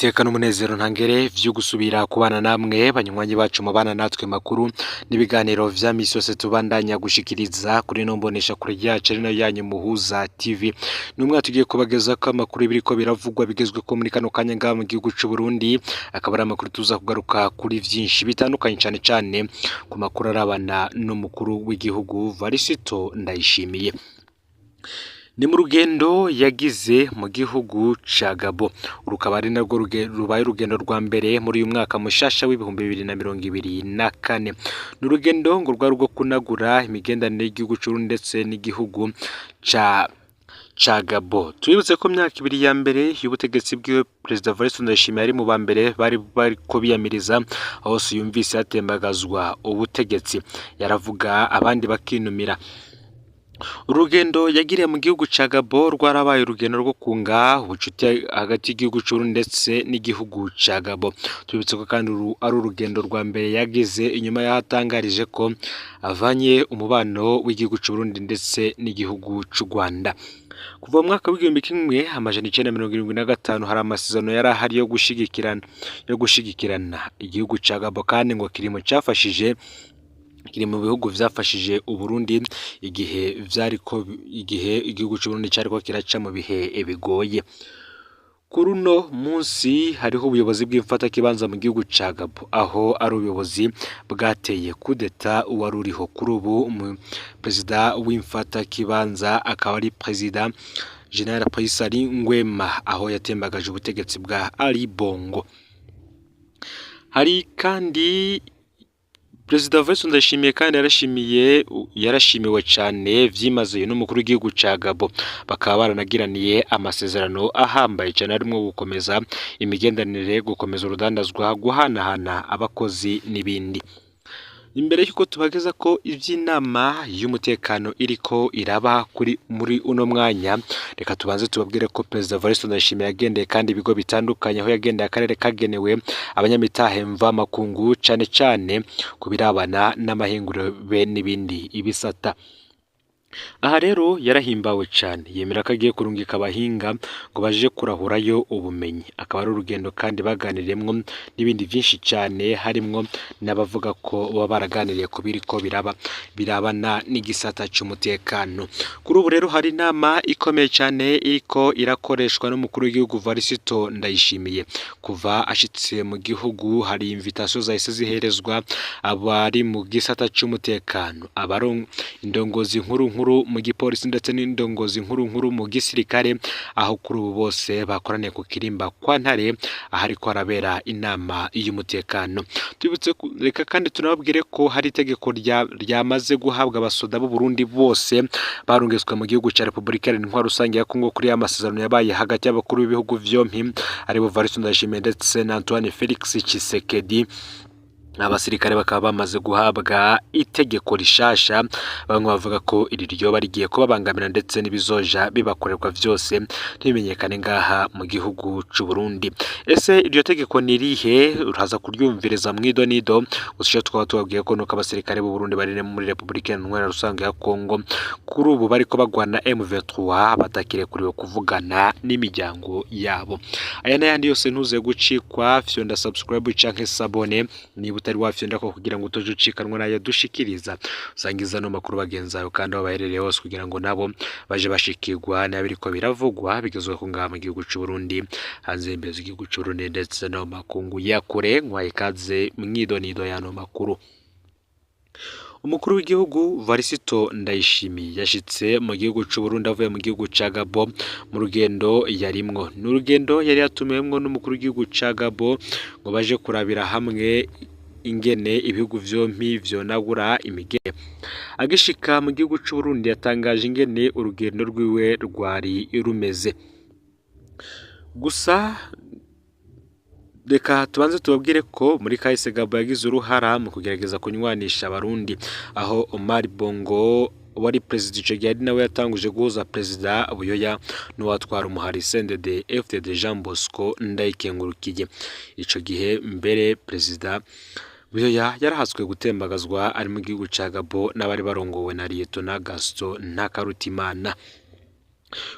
N'iteka n'umunezero ntangere vyo gusubira kubana namwe banywanyi bacu mubana natwe makuru n'ibiganiro vya misi yose tubandanya gushikiriza kuri ino mbonesha kure yacu ari nayo yanyu Muhuza TV. N'umwe tugiye kubagezako amakuru y'ibiriko biravugwa bigezweko muri kano kanya ngaha mu gihugu c'u Burundi, akaba ari amakuru tuza kugaruka kuri vyinshi bitandukanye cane cane ku makuru arabana n'umukuru w'igihugu Varisito Ndayishimiye. Ni mu rugendo yagize mu gihugu ca Gabo, rukaba ari narwo rubaye urugendo rwa mbere muri uyu mwaka mushasha w'2024. Ni urugendo ngo rwari urwo kunagura imigenderanire y'igihugu c'Uburundi ndetse n'igihugu ca Gabo. Tubibutse ko myaka 2 ya mbere y'ubutegetsi bwiwe Perezida Evariste Ndayishimiye ari mu ba mbere bari bariko biyamiriza hose yumvise hatembagazwa ubutegetsi, yaravuga abandi bakinumira. Urugendo yagiriye mu gihugu ca Gabo rwarabaye urugendo rwo kunga ubucuti hagati y'igihugu c'Uburundi ndetse n'igihugu ca Gabo. Tubibutse ko kandi uru ari urugendo rwa mbere yagize inyuma y'aho atangarije ko avanye umubano w'igihugu c'Uburundi ndetse n'igihugu c'u Rwanda. Kuva mu mwaka w'1975 hari amasezerano yari ahari yo gushigikirana igihugu ca Gabo, kandi ngo kiri mu cafashije, kiri mu bihugu vyafashije Uburundi igihe igihugu c'Uburundi cariko kiraca mu bihe bigoye. Kuri uno munsi hariho ubuyobozi bw'imfatakibanza mu gihugu ca Gabo, aho ari ubuyobozi bwateye kudeta uwari uriho. Kuri ubu perezida w'imfatakibanza akaba ari Perezida General Brice Nguema, aho yatembagaje ubutegetsi bwa Ali Bongo. Hari kandi Perezida Evariste Ndayishimiye kandi yarashimiwe cane vyimazeyo n'umukuru w'igihugu ca Gabo, bakaba baranagiraniye amasezerano ahambaye cane harimwo gukomeza imigenderanire, gukomeza urudandazwa, guhanahana abakozi n'ibindi. Imbere y'uko tubageza ko ivy'inama y'umutekano iriko iraba kuri muri uno mwanya, reka tubanze tubabwire ko Perezida Evariste Ndayishimiye yagendeye kandi ibigo bitandukanye, aho yagendeye akarere kagenewe abanyamitahe mvamakungu cane cane ku birabana n'amahinguriro be n'ibindi ibisata. Aha rero yarahimbawe cane, yemera ko agiye kurungika abahinga ngo baje kurahurayo ubumenyi. Akaba ari urugendo kandi baganiriyemwo n'ibindi vyinshi cane, harimwo n'abavuga ko boba baraganiriye ku biriko biraba birabana n'igisata c'umutekano. Kuri ubu rero hari inama ikomeye cane iriko irakoreshwa n'umukuru w'igihugu Varisito Ndayishimiye. Kuva ashitse mu gihugu hari invitation zahise ziherezwa abari mu gisata c'umutekano, abari indongozi nkuru nkuru mu gipolisi ndetse n'indongozi nkuru nkuru mu gisirikare, aho kuri ubu bose bakoraniye ku kirimba kwa Ntare ahariko harabera inama y'umutekano. Tubibutse, reka kandi tunababwire ko hari itegeko ryamaze guhabwa abasoda b'u Burundi bose barungitswe mu gihugu ca Repubulika Iharanira Intwaro Rusange ya Kongo kuri ya masezerano yabaye hagati y'abakuru b'ibihugu vyompi, aribo Evariste Ndayishimiye ndetse na Antoine Felix Tshisekedi. Abasirikare bakaba bamaze guhabwa itegeko rishasha, bamwe bavuga ko iri ryoba rigiye kubabangamira ndetse n'ibizoja bibakorerwa vyose ntibimenyekane ngaha mu gihugu c'u Burundi. Ese iryo tegeko ni irihe? Uraza kuryumviriza mwido nido. Gusa ico twaba tubabwiye ko nuko abasirikare b'u Burundi bari muri Repubulika Iharanira Rusange ya Kongo kuri ubu bariko bagwana M23 batakirekuriwe kuvugana n'imiryango yabo. Aya n'ayandi yose ntuze gucikwa, fyonda subscribe canke s'abonner niba utari wafyonda ko kugira ngo utoje ucikanwa nayo dushikiriza. Usangiza no makuru bagenzi bawe kandi aho baherereye hose kugira ngo nabo baje bashikirwa n'abiriko biravugwa bigezweho ngaha mu gihugu c'u Burundi, hanze y'imbere z'igihugu c'u Burundi ndetse no mu makungu ya kure. Nkwaye ikaze mwidonido y'ano makuru. Umukuru w'igihugu Varisito Ndayishimiye yashitse mu gihugu c'u Burundi avuye mu gihugu ca Gabo mu rugendo yarimwo. Ni urugendo yari yatumiwemwo n'umukuru w'igihugu ca Gabo ngo baje kurabira hamwe ingene ibihugu vyompi vyonagura imigere. Agishika mu gihugu c'u Burundi yatangaje ingene urugendo rwiwe rwari rumeze. Gusa reka tubanze tubabwire ko muri kahise Gabo yagize uruhara mu kugerageza kunywanisha Abarundi, aho Omar Bongo wari perezida ico gihe ari nawe yatanguje guhuza Perezida Buyoya n'uwatwara umuhari CNDD FDD Jean Bosco Ndayikengurukiye. Ico gihe mbere Perezida Buyoya yarahatswe gutembagazwa ari mu gihugu ca Gabo n'abari barongowe na Lieutenant Gaston Ntakarutimana.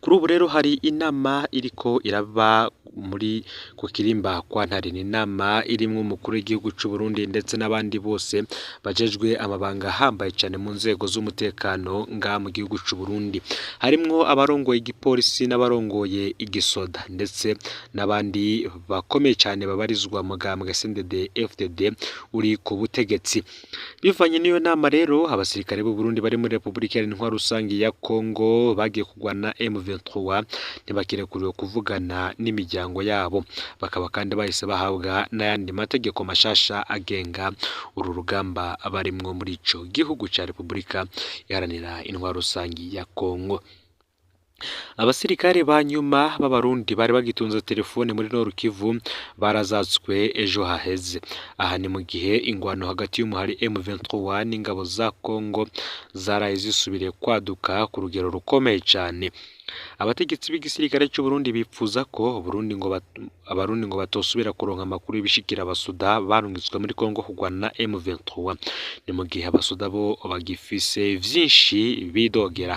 Kuri ubu rero hari inama iriko iraba. muri ku kirimba kwa Ntare. Ni inama irimwo umukuru w'igihugu c'u Burundi ndetse n'abandi bose bajejwe amabanga ahambaye cane mu nzego z'umutekano nga mu gihugu c'u Burundi, harimwo abarongoye igipolisi n'abarongoye igisoda ndetse n'abandi bakomeye cane babarizwa mu mugambwe CNDD FDD uri ku butegetsi. Bivanye n'iyo nama rero, abasirikare b'u Burundi bari muri Republika Iharanira Intwaro Rusangi ya Kongo bagiye kurwana M23 ntibakirekuriwe kuvugana n'imiryango yabo, bakaba kandi bahise bahabwa n'ayandi mategeko mashasha agenga uru rugamba barimwo muri ico gihugu ca Republika Iharanira Intwaro Rusangi ya Kongo. Abasirikare ba nyuma b'Abarundi bari bagitunze telefone muri Nord Kivu barazatswe ejo haheze. Aha ni mu gihe ingwano hagati y'umuhari M23 n'ingabo za Kongo zaraye zisubiriye kwaduka ku rugero rukomeye cane. Abategetsi b'igisirikare c'u Burundi bipfuza ko Burundi ngo Abarundi ngo batosubira kuronka amakuru y'ibishikira abasoda barungitswe muri Kongo kurwana na M23. Ni mu gihe abasoda bo bagifise vyinshi bidogera.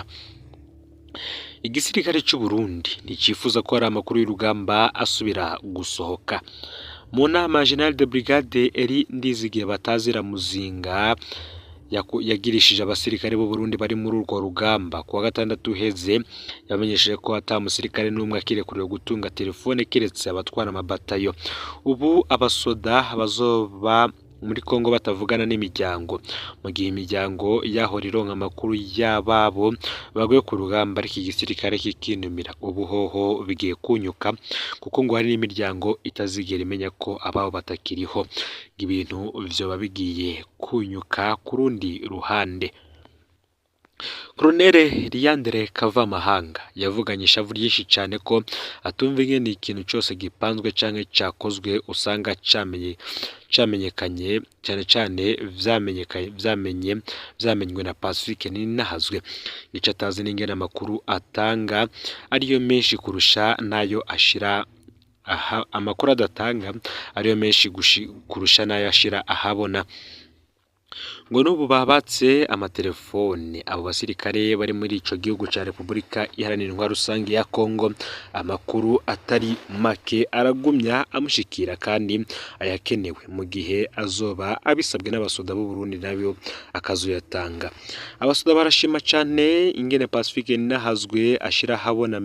Igisirikare c'u Burundi nticifuza ko hari amakuru y'urugamba asubira gusohoka. Mu nama General de Brigade Eri Ndizigiye Batazira Muzinga yagirishije abasirikare b'u Burundi bari muri urwo rugamba kuwa gatandatu uheze, yamenyesheje ko ata musirikare n'umwe akirekuriwe gutunga telefone keretse abatwara amabatayo. Ubu abasoda bazoba muri Kongo batavugana n'imiryango, mu gihe imiryango yahora ironka amakuru y'ababo baguye ku rugamba, ariko igisirikare kikinumira. Ubu hoho bigiye kunyuka kuko ngo hari n'imiryango itazigera imenya ko ababo batakiriho. Ibintu vyoba bigiye kunyuka ku rundi ruhande. Colonel Leandre Kavamahanga yavuganye ishavu ryinshi cane ko atumva ingene ikintu cose gipanzwe canke cakozwe usanga camenyekanye, cane cane vyamenywe na Pacifique Ninahazwe. Ico atazi n'ingene amakuru atanga ariyo menshi kurusha n'ayo ashira aha, amakuru adatanga ariyo menshi kurusha n'ayo ashira ahabona. Ngo n'ubu babatse amatelefone abo basirikare bari muri ico gihugu ca Republika Iharanira Intwaro Rusangi ya Kongo, amakuru atari make aragumya amushikira kandi ayakenewe mu gihe azoba abisabwe n'abasoda b'u Burundi nabyo akazoyatanga. Abasoda barashima cane ingene Pacifique Ninahazwe ashira ahabona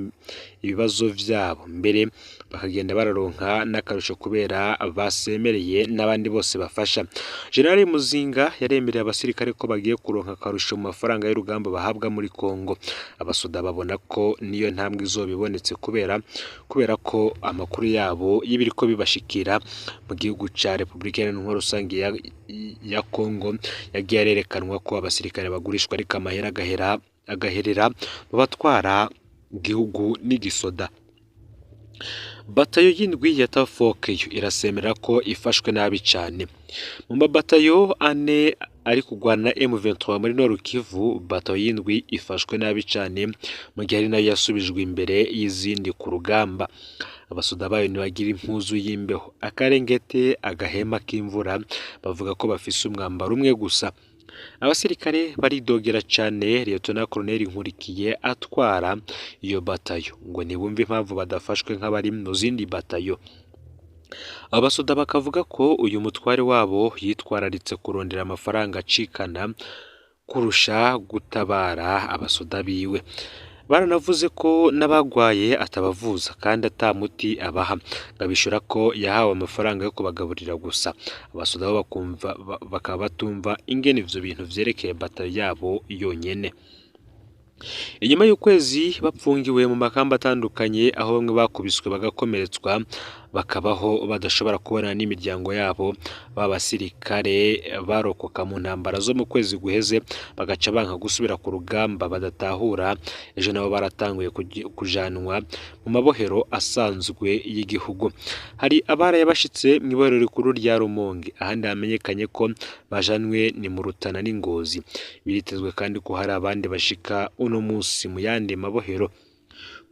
ibibazo vyabo, mbere bakagenda bararonka n'akarusho kubera basemereye n'abandi bose bafasha. General Muzinga yaremereye abasirikare ko bagiye kuronka akarusho mu mafaranga y'urugamba bahabwa muri Kongo. Abasoda babona ko niyo ntambwe izoba ibonetse kubera ko amakuru yabo y'ibiriko bibashikira mu gihugu ca Republika Iharanira Intwaro Rusangi ya Kongo yagiye arerekanwa ko abasirikare bagurishwa ariko amahera agaherera mu batwara igihugu n'igisoda. Batayo y'indwi ya Tafokeyo irasemera ko ifashwe nabi cane. Mu mabatayo ane ari kurwana M23 muri Nord Kivu, batayo y'indwi ifashwe nabi cane mu gihe ari nayo yasubijwe imbere y'izindi ku rugamba. Abasoda bayo ntibagira impuzu y'imbeho, akarengete, agahema k'imvura, bavuga ko bafise umwambaro umwe gusa. Abasirikare baridogera cane Lieutenant Colonel Nkurikiye atwara iyo batayo, ngo ntibumve impamvu badafashwe nk'abari mu zindi batayo. Abasoda bakavuga ko uyu mutware wabo yitwararitse kurondera amafaranga acikana kurusha gutabara abasoda biwe. Baranavuze ko n'abagwaye atabavuza kandi ata muti abaha, ngabishura ko yahawe amafaranga yo kubagaburira gusa. Abasoda bo bakumva bakaba batumva ingene ivyo bintu vyerekeye batayo yabo yonyene. Inyuma y'ukwezi bapfungiwe mu makamba atandukanye, aho bamwe bakubiswe bagakomeretswa bakabaho badashobora kubonana n'imiryango yabo, b'abasirikare barokoka mu ntambara zo mu kwezi guheze bagaca banka gusubira ku rugamba badatahura, ejo nabo baratanguye kujanwa mu mabohero asanzwe y'igihugu. Hari abaraye bashitse mw'ibohero rikuru rya Rumonge, ahandi hamenyekanye ko bajanwe ni mu Rutana n'Ingozi. Biritezwe kandi ko hari abandi bashika uno munsi mu yandi mabohero.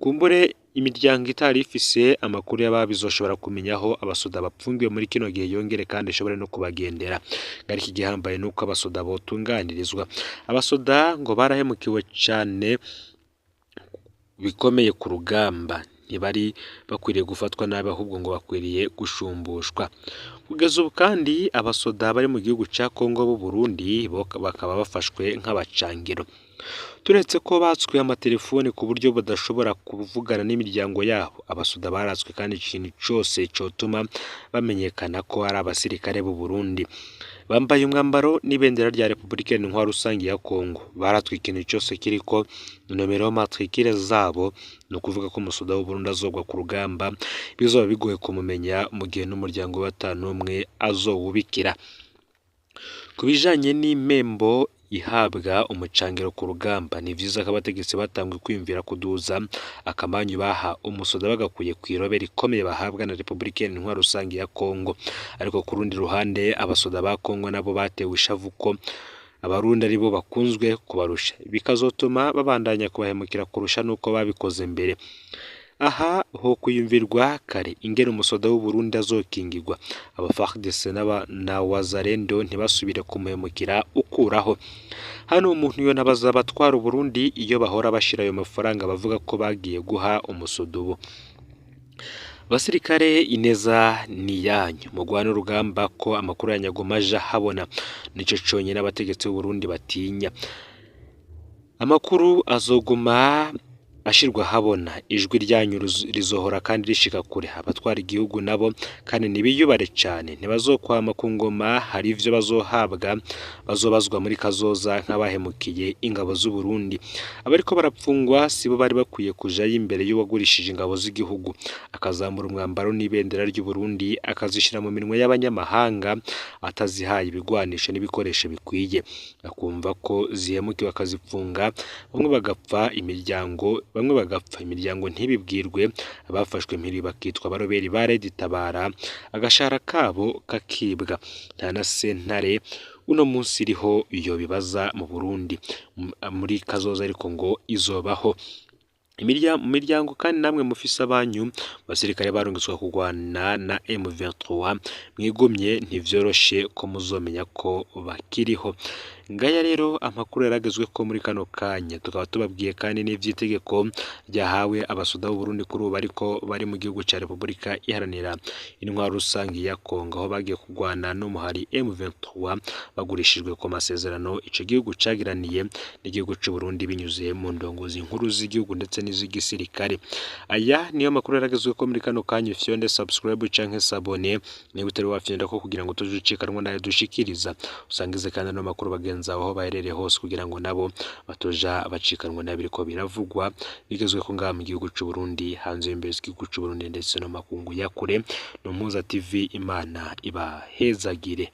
Kumbure imiryango itari ifise amakuru y'ababizoshobora kumenya aho abasoda bapfungiwe muri kino gihe, yongere kandi ishobore no kubagendera. Ariko igihambaye nuko abasoda botunganirizwa. Abasoda ngo barahemukiwe cane bikomeye ku rugamba, ntibari bakwiriye gufatwa nabi, ahubwo ngo bakwiriye gushumbushwa. Kugeza ubu kandi abasoda bari mu gihugu ca Kongo b'u Burundi bo bakaba bafashwe nk'abacangiro, turetse ko batswe amatelefone ku buryo badashobora kuvugana n'imiryango yabo. Abasoda baratswe kandi ikintu cose cotuma bamenyekana ko ari abasirikare b'u Burundi bambaye umwambaro n'ibendera rya Repubulika Intwaro Rusange ya Kongo. Baratswe ikintu cyose kiriko nomero matricule zabo, ni ukuvuga ko umusoda w'u Burundi azogwa ku rugamba bizoba bigoye kumumenya mu gihe n'umuryango we atanumwe azowubikira. Ku bijanye n'impembo ihabwa umucangiro ku rugamba, ni vyiza ko abategetsi batanguye kwiyumvira kuduza akamanyu baha umusoda bagakuye kw'irobe rikomeye bahabwa na Repubulika Intwaro Rusange ya Kongo. Ariko ku rundi ruhande abasoda ba Kongo nabo batewe ishavu ko abarundi aribo bakunzwe kubarusha, bikazotuma babandanya kubahemukira kurusha nuko babikoze mbere. Aha ho kwiyumvirwa kare ingene umusoda w'u Burundi azokingirwa, aba FARDC na Wazalendo ntibasubire kumuhemukira ukuraho. Hano umuntu yonabaza abatwara Uburundi iyo bahora bashira ayo mafaranga bavuga ko bagiye guha umusoda ubu. Basirikare ineza ni yanyu, mugwane urugamba ko amakuru ya Nyagoma aja habona, nico conyene abategetsi b'u Burundi batinya. Amakuru azoguma ashirwa habona, ijwi ryanyu rizohora kandi rishika kure. Abatwara igihugu nabo kandi ntibiyubare cane, ntibazokwama ku ngoma, hari ivyo bazohabwa bazobazwa muri kazoza nk'abahemukiye ingabo z'u Burundi. Abariko barapfungwa sibo bari bakwiye kujayo imbere y'uwagurishije ingabo z'igihugu, akazamura umwambaro n'ibendera ry'u Burundi akazishira mu minwe y'abanyamahanga atazihaye ibigwanisho n'ibikoresho bikwiye, akumva ko zihemukiwe akazipfunga, bamwe bagapfa imiryango ntibibwirwe, abafashwe mpiri bakitwa abaroberi ba Red Tabara, agashahara kabo kakibwa. Nta na sentare uno munsi iriho iyo bibaza mu Burundi, muri kazoza ariko ngo izobaho. Mu miryango kandi namwe mufise abanyu basirikare barungitswe kurwana na M23, mwigumye ntivyoroshe ko muzomenya ko bakiriho. Ngaya rero amakuru yaragezwe ko muri kano kanya, tukaba tubabwiye kandi n'ivy'itegeko ryahawe abasoda b'u Burundi kuri ubu bariko bari mu gihugu ca Repubulika Iharanira Intwaro Rusange ya Kongo, aho bagiye kurwana n'umuhari M23 bagurishijwe ku masezerano ico gihugu cagiraniye n'igihugu c'u Burundi binyuze mu ndongozi nkuru z'igihugu ndetse n'iz'igisirikare. Aya niyo makuru yaragezwe ko muri kano kanya. Fyonde subscribe canke s'abonner niba utari wafyonda ko kugira ngo tujucikanwa nayo dushikiriza, usangize kandi no makuru bagenzi aho baherereye hose kugira ngo nabo batoja bacikanwa nabiriko biravugwa bigezwe ko ngaha mu gihugu c'u Burundi, hanze y'imbere y'igihugu c'u Burundi ndetse no makungu ya kure. No Mpuza TV, Imana ibahezagire.